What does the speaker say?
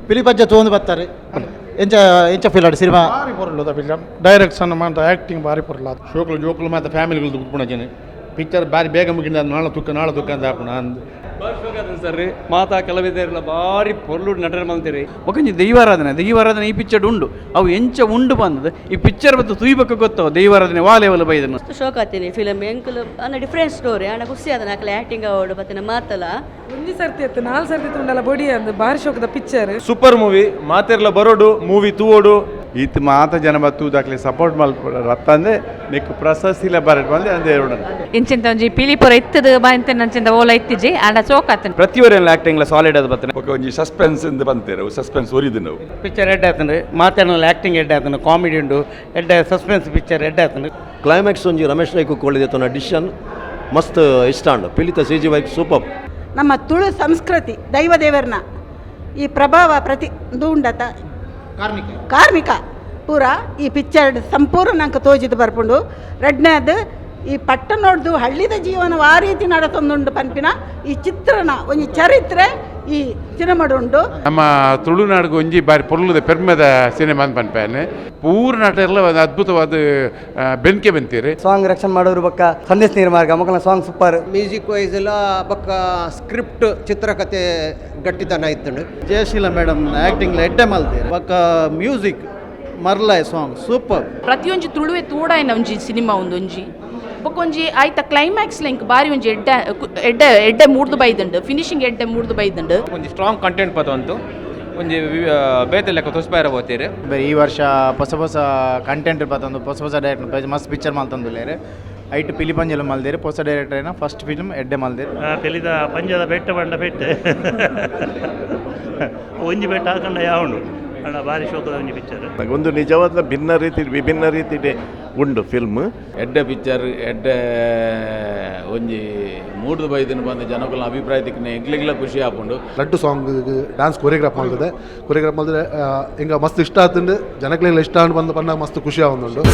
ಪಿಲಿಪಂಜ ತೂವೊಂದು ಬತ್ತಾರೆ. ಎಂಚ ಎಂಚ ಫೀಲ್ ಆಂಡ್ ಸಿನಿಮಾ? ಬಾರಿ ಪೊರ್ಲುದ ಫಿಲಮ್, ಡೈರೆಕ್ಷನ್ ಮಾತ, ಆ್ಯಕ್ಟಿಂಗ್ ಬಾರಿ ಪೊರ್ಲಾದ. ಜೋಕುಲು ಜೋಕುಲು ಮಾತ ಫ್ಯಾಮಿಲಿಗಳು ಉಪ್ಪುನ ಜನ. ಪಿಕ್ಚರ್ ಬಾರಿ ಬೇಗ ಮುಗಿಂದ, ನಾಳೆ ತುಕ್ಕ ನಾಳೆ ತುಕ್ಕ ಅಂತ ಆಪುಣ ಅಂದ್. ಬಾರಿ ಶೋಕ ಆತಂಡ್ ಸರ್. ಮಾತಾ ಕಲಾವಿದೆರ್ಲ ಬಾರಿ ಪೊರ್ಲು ನಟನೆ ಮಲ್ತೆರ್. ಬೊಕಂಜಿ ದೈವಾರಾಧನೆ, ದೈವಾರಾಧನೆ ಈ ಪಿಕ್ಚರ್ ಉಂಡು. ಅವು ಎಂಚ ಉಂಡು ಬಂದದ ಈ ಪಿಕ್ಚರ್ ಬತ್ತು ತೂಯ್ಬಕ ಗೊತ್ತವ ದೈವಾರಾಧನೆ ವಾ ಲೆವೆಲ್ ಬೈದನ. ಮಸ್ತ್ ಶೋಕ್ ಆತೀನಿ ಫಿಲಮ್. ಎಂಕುಲು ಅನ್ನ ಡಿಫ್ರೆಂಟ್ ಸ್ಟೋರಿ ಆಂಡ ಖುಷಿ ಆದನ. ಅಕಲೆ ಆ್ಯಕ್ಟಿಂಗ್ ಅವಡು ಬತ್ತಿನ ಮಾತಲ. ಒಂಜಿ ಸರ್ತಿ ಅತ್ತು, ನಾಲ್ ಸರ್ತಿ ತೂಂಡಲ ಬೊಡಿ ಅಂದ್, ಬಾರಿ ಶೋಕದ ಪಿಕ್ಚರ್. ಸೂಪರ್ ಮೂವಿ, ಮಾತೆರ್ಲ ಬರೋಡು, ಮೂವಿ ತೂವೋಡು. ಈತ್ ಮಾತ ಜನ ಬತ್ತು ದಾಖಲೆ ಸಪೋರ್ಟ್ ಮಲ್ಪುರ ರತ್ತಂದೆ ನಿಕ್ ಪ್ರಶಸ್ತಿಲ ಬರಟ್ ಬಂದೆ ಅಂದೆ ಎರಡು. ಇಂಚಿಂತ ಒಂಜಿ ಪಿಲಿಪುರ ಇತ್ತದ ಬಾಂತ ನಂಚಿಂದ ಓಲ ಇತ್ತಿಜಿ, ಆಂಡ ಸೋಕಾತನ. ಪ್ರತಿಯೊರಿಯನ್ ಆಕ್ಟಿಂಗ್ ಸಾಲಿಡ್ ಅದು ಬತ್ತನೆ. ಬೊಕ ಒಂಜಿ ಸಸ್ಪೆನ್ಸ್ ಇಂದ್ ಪಂತೆರ್, ಅವು ಸಸ್ಪೆನ್ಸ್ ಒರಿದು ನಾವು. ಪಿಕ್ಚರ್ ಎಡ್ಡೆ ಆತಂಡ್. ಮಾತೆರ್ನಲ ಆಕ್ಟಿಂಗ್ ಎಡ್ಡೆ ಆತಂಡ್. ಕಾಮಿಡಿ ಉಂಡು, ಎಡ್ಡೆ ಸಸ್ಪೆನ್ಸ್ ಪಿಕ್ಚರ್, ಎಡ್ಡೆ ಆತಂಡ್. ಕ್ಲೈಮ್ಯಾಕ್ಸ್ ಒಂಜಿ ರಮೇಶ್ ರೈ ಕುಕ್ಕೋಳಿ ತನ್ನ ಡಿಸಿಷನ್ ಮಸ್ತ್ ಇಷ್ಟ ಅಂಡ್ ಪಿಲಿತ ಸಿ ಜಿ ವೈಕ್ ಸೂಪರ್. ನಮ್ಮ ತುಳು ಸಂಸ್ಕೃತಿ, ದೈವ ದೇವರನ ಈ ಪ್ರಭಾವ ಪ್ರತಿ ಉಂಡತ. ಕಾರ್ಮಿಕ. ಕಾರ್ಮಿಕ ಪೂರ ಈ ಪಿಕ್ಚರ್ ಸಂಪೂರ್ಣ ನಂಗೆ ತೋಜಿದ್ ಬರ್ಪುಂಡು. ರಡ್ಡನೇದು, ಈ ಪಟ್ಟಣೊಡ್ದು ಹಳ್ಳಿದ ಜೀವನ ಆ ರೀತಿ ನಡತೊಂದುಂಡು ಪನ್ಪಿನ ಈ ಚಿತ್ರಣ, ಒಂಜಿ ಚರಿತ್ರೆ ಈ ಸಿನಿಮಾಡು ಉಂಡು. ನಮ್ಮ ತುಳುನಾಡಿಗೆ ಒಂಜಿ ಬಾರಿ ಪೊರ್ಲುದ ಪೆರ್ಮೆದ ಸಿನಿಮಾ ಅಂತ ಪನ್ಪೇನೆ. ಪೂರ ನಾಟೆಲ್ಲ ಒಂದು ಅದ್ಭುತವಾದ ಬೆನ್ಕೆ ಬೆಂತೀರಿ. ಸಾಂಗ್ ರಕ್ಷಣೆ ಮಾಡೋರು ಬಕ್ಕ ಸಂದೇಶ್ ನೀರ್ಮಾರ್ಗ ಮೊಕಲ ಸಾಂಗ್ ಸೂಪರ್. ಮ್ಯೂಸಿಕ್ ವೈಸ್ ಎಲ್ಲ ಬೊಕ್ಕ ಸ್ಕ್ರಿಪ್ಟ್, ಚಿತ್ರಕಥೆ ಗಟ್ಟಿತನ ಇತ್ತುಂಡು. ಜಯಶೀಲ ಮೇಡಮ್ ಆ್ಯಕ್ಟಿಂಗ್ ಎಡ್ಡೆ ಮಲ್ದೇರ್. ಬೊಕ್ಕ ಮ್ಯೂಸಿಕ್ ಮರ್ಲಾಯ್ ಸಾಂಗ್ ಸೂಪರ್. ಪ್ರತಿಯೊಂಜಿ ತುಳುವೆ ತೂಡಾಯಿನ ಒಂಜಿ ಸಿನಿಮಾ ಒಂದೊಂಜಿ. ಬೊಕೊಂಜಿ ಆಯ್ತ ಕ್ಲೈಮ್ಯಾಕ್ಸ್ ಲಿಂಕ್ ಬಾರಿ ಒಂಜಿ ಎಡ್ಡೆ ಎಡ್ಡೆ ಎಡ್ಡೆ ಮೂಡ್ದು ಬೈದುಂಡು, ಫಿನಿಶಿಂಗ್ ಎಡ್ಡೆ ಮೂಡ್ದು ಬೈದುಂಡು. ಒಂಜಿ ಸ್ಟ್ರಾಂಗ್ ಕಂಟೆಂಟ್ ಪತೊಂತು ಒಂಜಿ ಬೇತೆ ಲೆಕ್ಕ ತೊಸ್ಪಾಯರ ಪೋತೀರಿ. ಈ ವರ್ಷ ಹೊಸ ಹೊಸ ಕಂಟೆಂಟ್ ಬತ್ತೊಂದು, ಹೊಸ ಹೊಸ ಡೈರೆಕ್ಟರ್ ಮಸ್ತ್ ಪಿಕ್ಚರ್ ಮಲ್ತೊಂದುಲ್ಲೇರು. ಐಟ್ ಪಿಲಿಪಂಜಲ ಮಲ್ದೇರು, ಹೊಸ ಡೈರೆಕ್ಟರ್ ಏನ ಫಸ್ಟ್ ಫಿಲ್ಮ್ ಎಡ್ಡೆ ಮಲ್ದೇರು. ಪಿಲಿದ ಪಂಜದ ಬೆಟ್ಟ ಬಂಡ ಬೆಟ್ಟ ಒಂಜಿ ಬೆಟ್ಟ ಹಾಕಂಡ ಯಾವುಂಡು ಅಣ್ಣ, ಬಾರಿ ಶೋಕದ ಒಂಜಿ ಪಿಕ್ಚರ್. ಒಂದು ನಿಜವಾದ ಭಿನ್ನ ರೀತಿ ವಿಭಿನ್ನ ರೀತಿ ಉಂಡು ಫಿಲ್ಮ್. ಎಡ್ಡೆ ಪಿಕ್ಚರ್, ಎಡ್ಡೆ ಒಂಜಿ ಮೂಡ್ದು ಬೈದಿನ ಬಂದ ಜನಕುಲ ಅಭಿಪ್ರಾಯ ತಿಕ್ಕನೆ ಎಂಕ್ಲೆಗ್ಲ ಖುಷಿ ಆಪುಂಡು. ಲಡ್ಡು ಸಾಂಗ್ ಡ್ಯಾನ್ಸ್ ಕೊರಿಯೋಗ್ರಾಫ್ ಮಾಡ್ತದೆ. ಕೊರಿಯೋಗ್ರಾಫ್ ಮಾಡಿದ್ರೆ ಹಿಂಗೆ ಮಸ್ತ್ ಇಷ್ಟ ಆತಂಡು, ಜನಕ್ಲೆಲ್ಲ ಇಷ್ಟ ಆಂಡ್ ಬಂದು ಪನ್ನ ಮಸ್ತ್ ಖುಷಿ ಆವೊಂದುಂಡು.